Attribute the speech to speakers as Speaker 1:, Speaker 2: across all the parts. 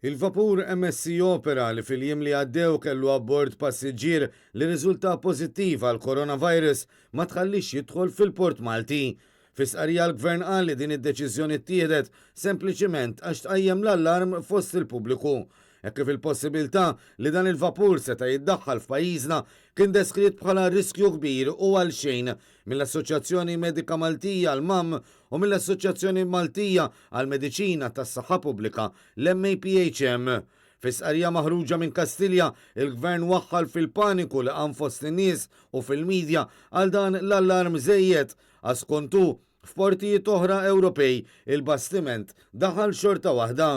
Speaker 1: Il-vapur MSC Opera li fil-jiem li għaddew kellu abbord passiġġier li rriżulta pożittiv għall-coronavirus ma tħalliex jidħol fil-port Malti. Fi stqarrija l-Gvern qal li din id-deċiżjoni ttieħdet sempliċiment għax tqajjem l-allarm fost il-pubbliku. Hekk kif il-possibilità li dan il-vapur seta' jiddaħħal f'pajjiżna kien deskritt bħala riskju kbir u għalxejn mill-Assoċjazzjoni Medika Maltija, l-MAM, u mill-Assoċjazzjoni Maltija għall-Mediċina tas-Saħħa Pubblika, l-MAPHM. Fi stqarrija maħruġa minn Kastilja, il-Gvern waħħal fil-paniku li qam fost in-nies u fil-midja għal dan l-allarm żejjed, għax skont hu, f'portijiet oħra Ewropej il-bastiment daħal xorta waħda.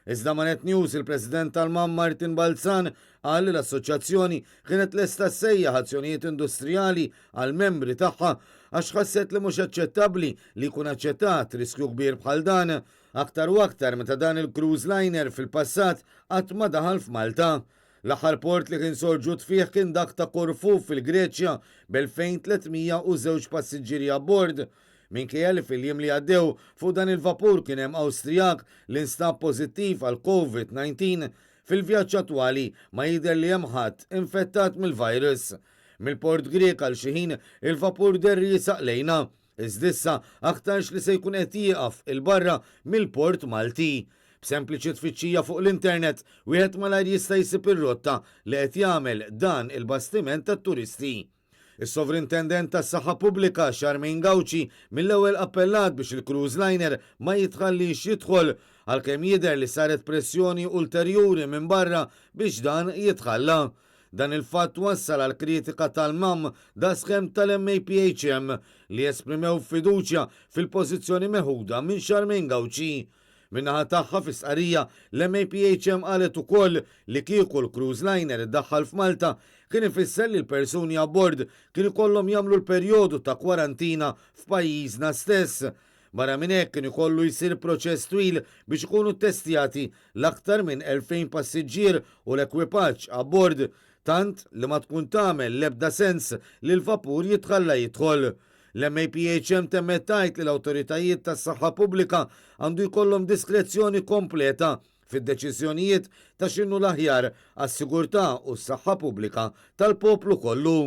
Speaker 1: Iżda ma' Net News, il-President tal-MAM Martin Balzan qal li l-assoċjazzjoni kienet lesta ssejjaħ azzjonijiet industrijali għall-membri tagħha għax ħasset li mhux aċċettabbli li jkun aċċettat riskju kbir bħal dan, aktar u aktar meta dan il-cruise liner fil-passat qatt ma daħal f'Malta. L-aħħar port li kien sorġut fih kien dak ta' Korfu fil-Greċja b'2,302 passiġġieri abbord. Minkejja li fil-jiem li għaddew fuq dan il-vapur kien hemm Awstrijak li nstab pożittiv għal Covid-19, fil-vjaġġ attwali ma jidher li hemm ħadd infettat mill-virus. Mill-port Grieg għal xi ħin il-vapur deher riesaq lejna, iżda issa aktarx li se jkun qed jieqaf 'il barra mill-port Malti. B'sempliċi tfittxija fuq l-internet, wieħed malajr jista' jsib ir-rotta li qed jagħmel dan il-bastiment tat-turisti. Is-Sovrintendent tas-Saħħa Pubblika, Charmaine Gauci, mill-ewwel appellat biex il-cruise liner ma jitħalliex jidħol, għalkemm jidher li saret pressjoni ulterjuri minn barra biex dan jitħalla. Dan il-fatt wassal għal kritika tal-MAM daqskemm tal-MAPHM li esprimew fiduċja fil-pożizzjoni meħuda minn Charmaine Gauci. Min-naħa tagħha fi stqarrija, l-MAPHM qalet ukoll li kieku l-cruise liner iddaħħal f'Malta kien ifisser li l-persuni abbord kien ikollhom jagħmlu l-perjodu ta' kwarantina f'pajjiżna stess. Barra minn hekk kien ikollu jsir proċess twil biex ikunu ttestjati l-aktar minn 2,000 passiġġier u l-ekwipaġġ abbord, tant li ma tkun tagħmel l-ebda sens li l-vapur jitħalla jidħol. L-MAPHM temmet tgħid li l-awtoritajiet tas-saħħa pubblika għandu jkollhom diskrezzjoni kompleta fid-deċiżjonijiet ta' x'inhu l-aħjar għas-sigurtà u s-saħħa pubblika tal-poplu kollu.